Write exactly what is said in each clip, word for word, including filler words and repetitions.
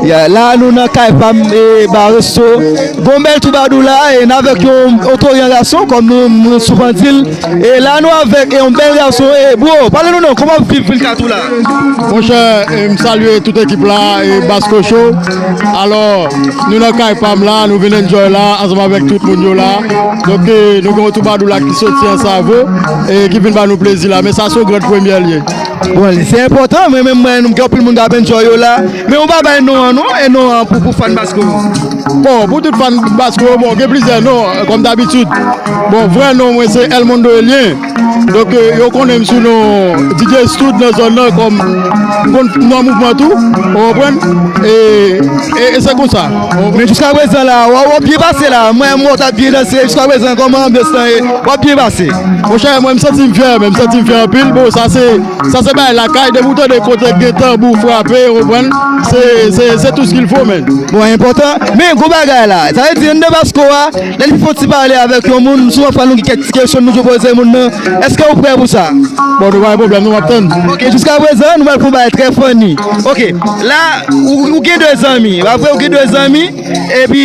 Yeah, la nou nan kay pa m e ba resto. Gon bèl twoubadou la e n avèk yon otoryan gason kòm nou, nou souvan di l. E la nou avèk e yon bèl gason. E bro, pale nou non, kòman w ap viv vennkat ou la? Monchè, e m salye tout ekip la e Basco Show. Alò, nou nan kay pa m la, nou vin enjoy la ansanm avèk tout moun yo la. Donk e, nou gen yon twoubadou la ki soti Ansavo e ki vin ba nou plezi la. Men sa se yon gran premyè l ye. Bon, se enpòtan, mwen menm mwen, nou gen anpil moun k ap enjoy yo la. Men ou pa bay non an non, e non an pou, pou fan Basco. Bon, pou tout fan Basco, bon, gen plizyè non, kòm dabitid. Bon, vrè non mwen se El Mundo Elien. Donk e, yo konnen m sou non D J Stud nan zòn nan kòm m konn nan mouvman tou, ou konprann? E, e, e se konsa. Men jiska prezan la, w ap, w ap byen pase la. Mwen, mwen, w t ap byen danse. Jiska prezan, kòman anbyans lan ye? W ap byen pase. Monchè, mwen, m santi m fyè, men m santi m fyè anpil. Bon, sa se, sa se bagay lakay. Depi w tande kote gen tanbou frape, ou konprann? Se, se, se tout ce qu'il faut, men. Bon, enpòtan. Men, gwo bagay la. Sa vle di, anndan Basco a, lè n fè yon ti pale avèk yon moun, souvan fwa nou gen kèk ti kesyon nou toujou poze moun nan. Èske ou prè pou sa? Bon, nou pa gen pwoblèm, nou ap tann. Ok, jiska prezan, nou pral fè yon bagay trè funny. Ok, la, ou, ou gen de zanmi, pa vre, ou gen de zanmi, epi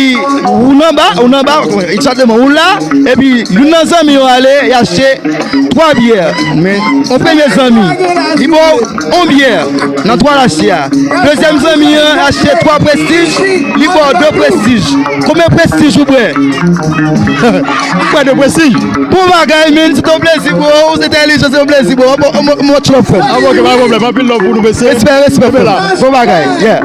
ou nan ba, ou nan ba, egzakteman, ou la, epi youn nan zanmi yo ale, y achte twa byè. Men, yon premye zanmi, li ba w yon byè nan twa l achte a. Dezyèm zanmi an achte twa prestij, li ba w de prestij. Konbyen prestij ou bwè? Ou bwè de prestij? Bon bagay, men, se te yon plezi, bro. Ou se entèlijan, se yon plezi, bro. Bon, bon, bon, much love, frè. Ah, ok, pa gen pwoblèm. Anpil love pou nou, mesye. Respè, respè, frè. Bon bagay, yeah.